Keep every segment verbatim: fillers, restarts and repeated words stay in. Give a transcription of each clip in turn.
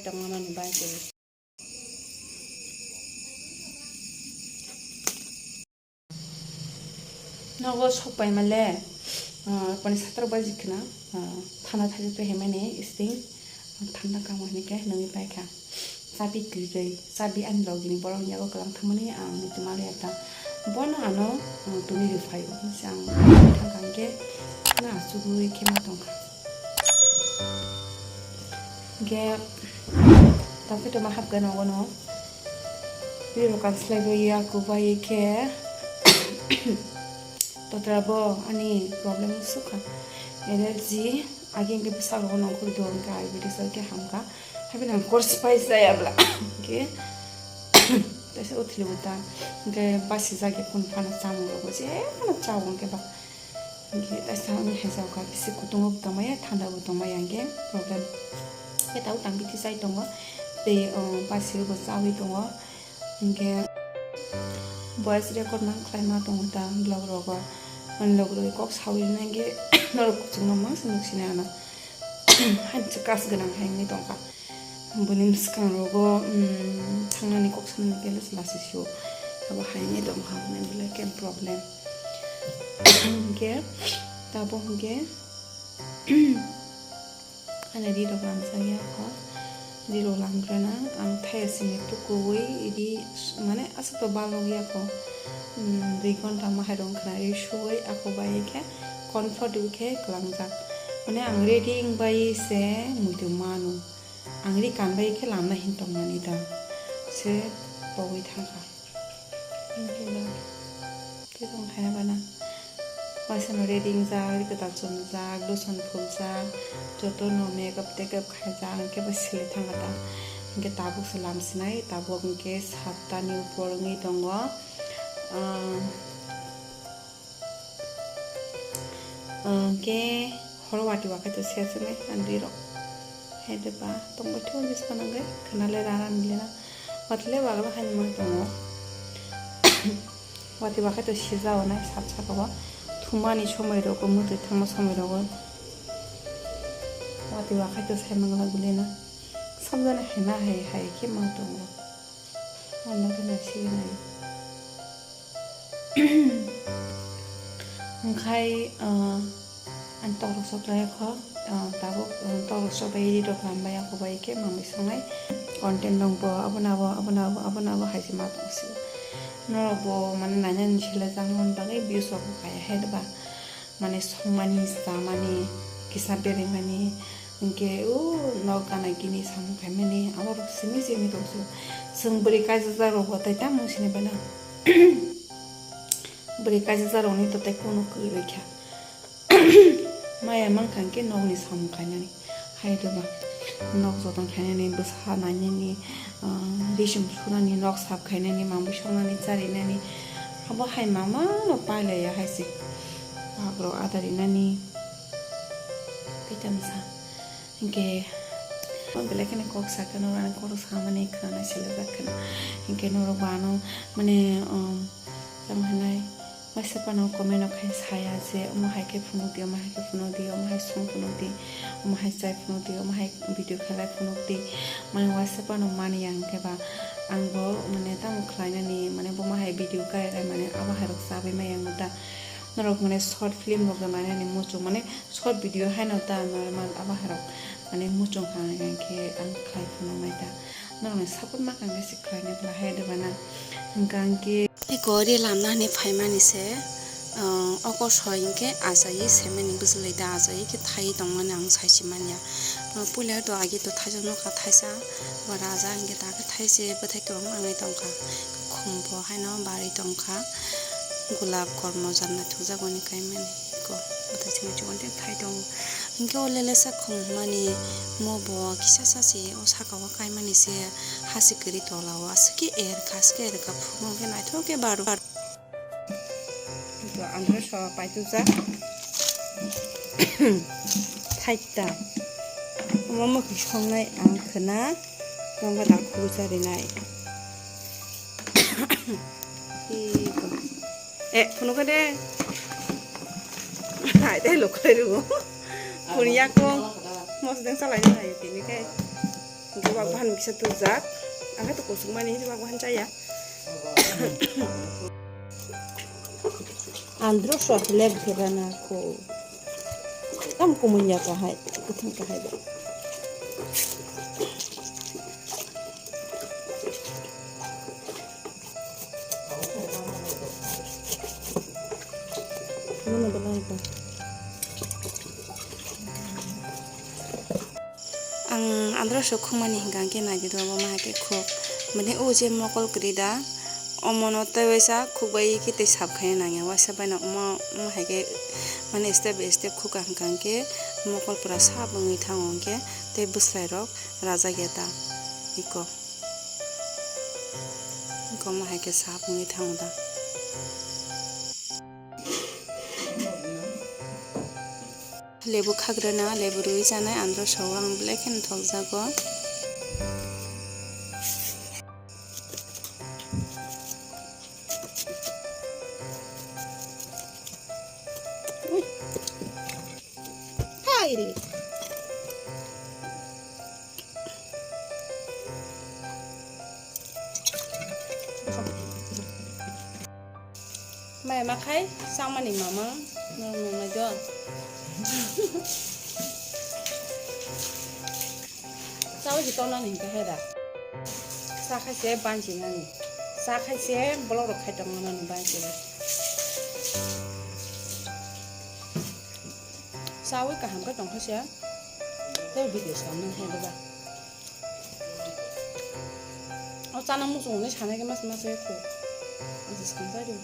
tongmani bai se. Nogo sok pai male, ah, poni satro baji khna, ah, thana thari pe hemani sting, ah, thanda kamo hini ke nangwi pai kha. Chabi kwrwi, chabi ani logi ni borok yago kwlang thangmani ang muitu mali ya ta. Bono ano, ah, tuni rw phai o, se ang thang kha hingke na asugwi khe ma tong kha. Hingke ta photo ma hapkha nogo no. Bini bo kanslai bai ya, kubai khe. Totra bo ani problem sukha. Allergy, agi hingke bwsakrogo nongkhor do hingke ayurvedic o khe hamkha. Haibini ang course pai jaya bla. Hingke, taisa uthili bo ta. Hingke basi jagya phun phano chamung rogo je phano chao hingke ba. Hingke taisa wngwi hai jao kha, bisi kutung bo tongmaya, thanda bo tongmaya, hingke problem. Khe tabuk tang bithi chai tongo, tei, o, basi bo chawi tongo. Hingke voice record ma khlai ma tongo ta vlog rogo. Mani logro kok sawi rina hingke norok kuchukma mangsa nuksinai ano. Hai se kas gwnang hai wngwi tongkha. Bini bwskango, um, thangnani kok sanani kelo se lasi sio. Abo hai wngwi tongkha hwnwi belai khe problem. Hwnkhe tabuk hwnkhe ani rirok lamjak ya kho. Rirok lamgrana ang thaya sini tukuwi idi mane aswk to balok ya kho. Um, dui ghonta ma hai rong khna ri suwi ako bai khe comfortable khe kwlangjak. Mane ang ready wngbai se muitu manu. Ang ri kanbai khe lamna hin tongmani da se pogwi thangkha. Hwnkhe ba khe tong khaya bana. Waisano ready wngjak, ri kwtal chumjak, lotion phuljak, jotono makeup tekeup khaijak, hwnkhe bo sili thangkha ta. Hwnkhe tabuk se lam sinai, tabuk hwnkhe satta ni upor wngwi tongo. Ah, Hwnkhe horo watwi wakhai to se chwngwi andwi rok. Hai de ba tongbai thung jis panangwi khwnale rana nile na. Watwi le bagla hai ma tongo. Watwi wakhai to sijao nai sat saka o thumani somoi rogo mwtwi thangma somoi rogo. Watwi wakhai to sai mangla guli na. Samjani hai ma hai hai khe ma tongo. Ano khe nai sigi nai. Hwnkhe, ah, ang tokrok sok lai kho, ah, tabuk, ah, tokrok sok bai ri rok lam bai ako bai khe manwi sangnai content rok bo abono abo, abono abo, abono abo hai se ma tong si. Norok bo mane nainani selai jak mani bagwi views rok bo kaya hai ba. Mane songmani, chamani, kisa beraimani, hwnkhe o nok gana gini samung khaimani, abo rok simi simi tong si. Chwng bwrwi kaijajak rok bo tai tamo sini bana. Bwrwi kaijajak rok ni to tai kunu kwrwi kha. Maya mankha hwnkhe nokni samung khainani. Hai rwba nok joton khainani, bwsa nainani, ah, risum sunani, nok sap khainani, mangwi songnani, charinani, abo hai mangmano pailaiya hai se. Wakrok ada rinani, tei tamsa. Hinkhe, belai kheno kok sakhe norok ani kok samani khwnanai selejak kheno. Hinkhe norok bo ano, mane, um, tamo hinai, waisa phano comment rok khai saya je, omo hai khe phunuk di, omo hai khe phunuk di, omo hai song phunuk di, omo hai chai phunuk di, omo hai video khelai phunuk di. Mane waisa phano mani ang khe ba, ang bo mane tamo khlainani, mane bo ma hai video kai kai mane abo hai rok chabai mai ang da. Norok mane short film rok mane ani muchung mane short video haino ta normal abo hai rok mane muchung kha ang khe ang khlai phunuk nai da. Norokni support ma kang khe se khlainai bwla hai de bana. Hwnkhe ang khe eko ri lamna hwnwi phaimani se, ah, oko soi hwnkhe achaiwi semani bwchlwi da achaiwi khe thaiwi tongmani ang sai se manya. Ah, puila to agi to thaisa nokha thaisa bara aja hwnkhe ta khe thaise bwthai kwbangma wngwi tongkha. Khum bo haino barwi tongkha. Gulab kormo janna thujak oni kaimani ko bwthai simi chugon thai tongo. Hwnkhe o lelesa khum hwnmani mo bo kisa sa se o saka o kaimani se hasi kwrwi tola o aswk khe er kha, aswk khe er kha phungo khe naithok khe baru. Andro so paitujak thaita. Omo mwkhwi songnai ang khwna tongba da khuru charinai. Iko. Eh, phunukha de. Hai, tei lokhai rwo. Phun yakung. Mosdeng salai ni hai tini kai. Wak bahan kisa tujak. Ang khe to kusuk mani wak bahan chaya. Andro sok lek khe rana ko. Tam kumunya ka hai, kuthang ka hai ba. Ano ba lai ka. Ang andro sok khukmani hinkha khe naidi do, omo hai khe khuk. Mane o je mokol kwrwi da, omono tei waisa khuk bai khe tei sap khai nangya, waisa bai no omo, omo hai khe mane step by step khuk ang kha khe mokol pura sap wngwi thango, hinkhe tei bwswlai rok rajak ya da iko, iko omo hai khe sap wngwi thango da. Lebu khagrana, lebu rwi chanai, andro sawo ang belai kheno thokjago. Ui. Hai re. Mai ma khai, changmani mama, norok nungnai do. Chawi se tongnani hinkhe hera. Cha khai se bansi nani. Cha khai se bolok rok khai tongma nani bansi. Chawi kaham khe tongkha se. Tei video samnai hai doba. O chana muchung hwnwi sanai khe mas mas khe kho. Ang se swkang chai rw.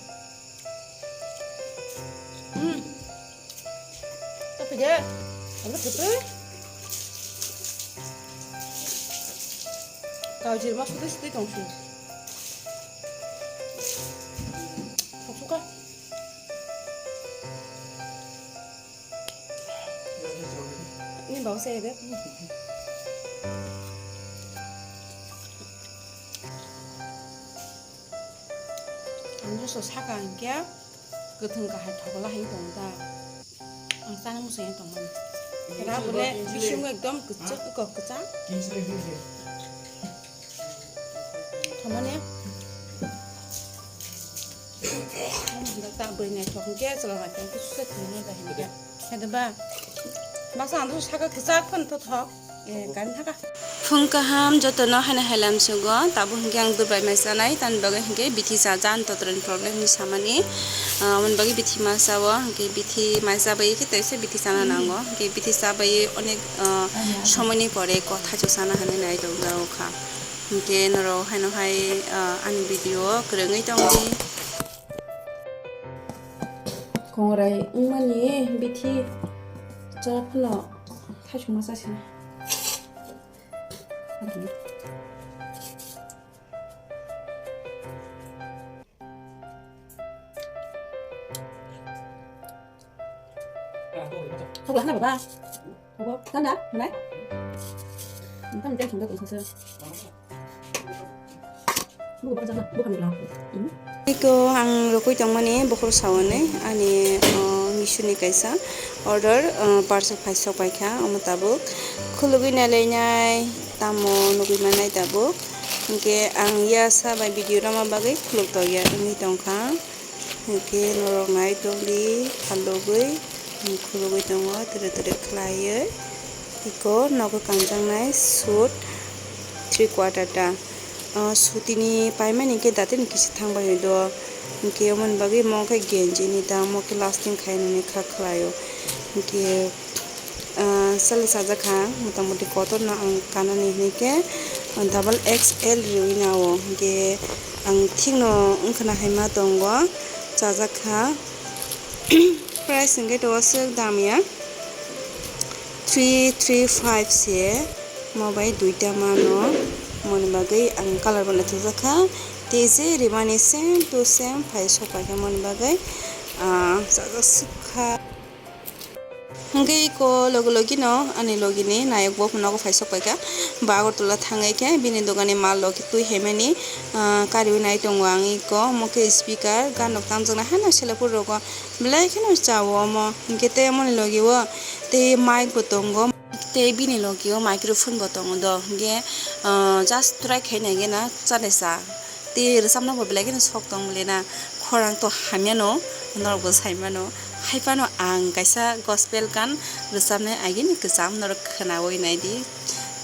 Hmm. Ta phai de. Ang khe thwtwi. Kau jir mas sutwi sutwi tong si. Thok sukha. Ni bau se de. Ang so saka hinkhe kwthwng kahai thokla hai tong ta. Ang chana muchung tong mani. Ra bole bisingo ekdom kwchak, ko kwchak. Thomani. Ang hinda ta bwrwi naithok hinkhe chwla naithok hinkhe susa thwina da hinkhe. Hede ba. Masa ang saka kwchak phano to thok. Eh, kan thaka. Phung kaham jotono haino hailam sugo. Tabuk hinkhe ang dubai mai chanai. Tani bagwi hinkhe bithi cha cha ang totroni problem hinwi samani. Ah, aboni bagwi bithi ma chao. Hinkhe bithi mai chabai khe teisa bithi chana nango. Hinkhe bithi chabai onek, ah, somoini pore kotha chana hinwi nai tongjago kha. Hinkhe norok haino hai, ah, ani video kwrwngwi tongdi. Kongrai wngmani bithi cha phano thaisukma chasina. Thok lahana baba. Obo tanda, nai? Nang tam jeng songda tongsa. Buku baksa na, bukan bilang. Hmm? Iko ang rokoi tongmani bokhor sawanai ani, o, misuni kaisa order, o, parcel phai sok paikha, omo tabuk khulugwi nailainai tamo nugwi mannai tabuk. Hinkhe ang yasa bai video rwma bagwi khuluk tokya wngwi tongkha. Hinkhe norok nai tongdi, phalugwi, khulugwi tongo, tere tere khlaiwi. Iko nogo kanjaknai suit three quarter ta. O sutini paimani hinkhe datini kisi thangbai do. Hinkhe omoni bagwi mo khe genji ni ta, mo khe lasting khainani kha khlaio. Hinkhe Ah, sale sajak kha, mota moti kotor no ang kanani hinwi khe, ah, double X L riwi nao, hinkhe ang thik no wngkhwna hai ma tongo, chajak kha. Price hinkhe to aswk dam ya, three three five se, mo bai duita mano, moni bagwi ang colour bo naithokjak kha, tei je rimani same to same phai sok paikha moni bagwi, ah, chajak swk kha. Hwnkhe iko logi logi no ani logi ni nayok bo nogo phai sok paikha. Ba Agartala thangwi khe bini dogan ni mal rok twi haimani, ah, kariwi nai tongo ang iko. Omo khe speaker, gan rok tamjaknai haino selepur rogo belai kheno chao omo. Hinkhe tei omo ni logi o tei mic bo tongo. Tei bini logi o microphone bo tongo do, hwnkhe, ah, just try khai nai gana chale sa. Tei rwchapna bo belai kheno sok tong le na, khorang to hamya no, norok bo sai mano. Hai phano ang kaisa gospel gan rwchapnai agini kwcham norok khwnawi nai di,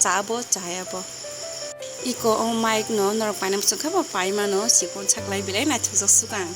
cha bo chaya bo. Iko o mic no norok paina muchung khe bo pai mano, chikon saklai belai naithokjak swkang.